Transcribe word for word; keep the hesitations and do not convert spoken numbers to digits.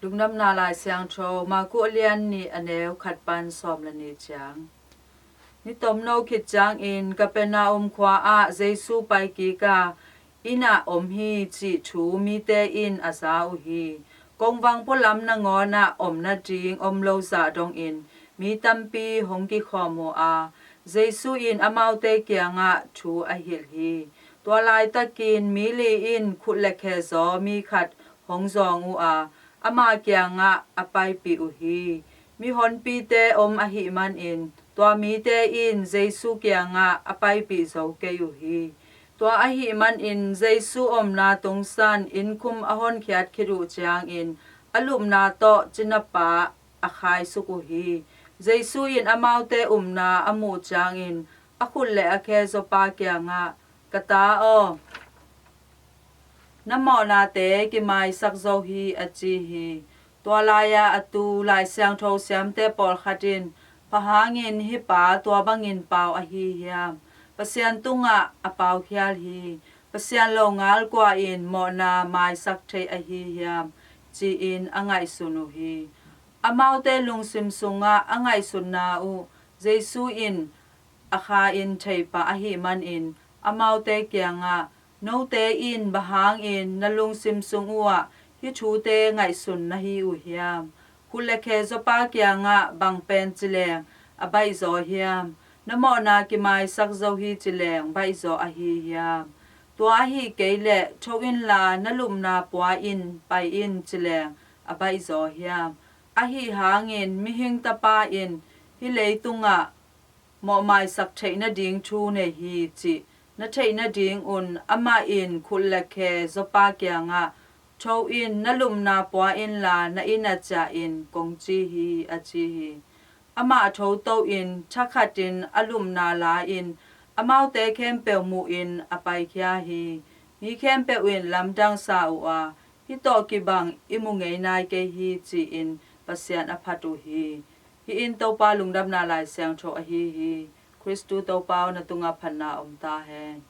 Lungdamna Lai Siangtho, Marku a lian nih a neu khat pan sawm le nih ciang. Ni tomno khit ciangin Kapernaum khua ah Jesu pai kik a, inn ah om hi cih thu mite in a za uh hi. Kongvang pualam nangawn ah omna ding om lo zah dongin mi tampi hong kikhawm uh a, Jesu in amaute kiangah thu a hilh hi. Tua laitakin mi li in khut le khe zaw mi khat hong zawng uh a, ama kiangah a paipih uh hi. Mihonpite om ahih manin tua mite in Jesu kiangah a paipih zo kei uh hi. Tua ahih manin Jesu omna tungsan innkhum a honkhiat khit uh ciangin a lupna tawh cinapa a khaisuk uh hi. Jesu in amaute upna a muh ciangin a khut le a khe zawpa kiangah, "Ka ta aw, na mawhnate kimaisak zo hi," a ci hi. Tua lai-a a tu Lai Siangtho siamte pawlkhat in, "Bang hangin hih pa tua bangin pau ahi hiam? Pasian tungah a paukhial hi. Pasian longal kua in mawhna maisak thei ahi hiam?" ci-in a ngaihsun uh hi. Amaute lungsim sungah a ngaihsutna uh Jesu in a kha in thei pah ahih manin amaute kiangah, "Note in bang hangin na lungsim sung uhah hih thute ngaihsun na hi uh hiam? Khut le khe zawpa kiangah bang pen ci leng a baihzaw hiam? Na mawhna kimaisak zo hi ci leng baihzaw ahi hiam? Tua ahi kei leh tho inla na lupna pua in pai in ci leng a baihzaw hiam? Ahi hangin Mihing Tapa in hih leitungah mawhmaisak theih nading thu nei hi cih na theih nadingun amah in khut le khe zawpa kiangah, 'Tho in, na lupna pua inla na inn ah ciah in,' kong ci hi," a ci hi. Amah a thoto in thakhatin a lupna la-in amaute khempeuh muhin a paikhia hi. Mi khempeuh in lamdang sa uh a, "Hih tawh kibang i mu ngei nai kei hi," ci-in Pasian a phat uh hi. Hih in Topa Lungdamna Lai Siangtho ahi hi. Khristu Topa aw, na tungah phatna om ta hen.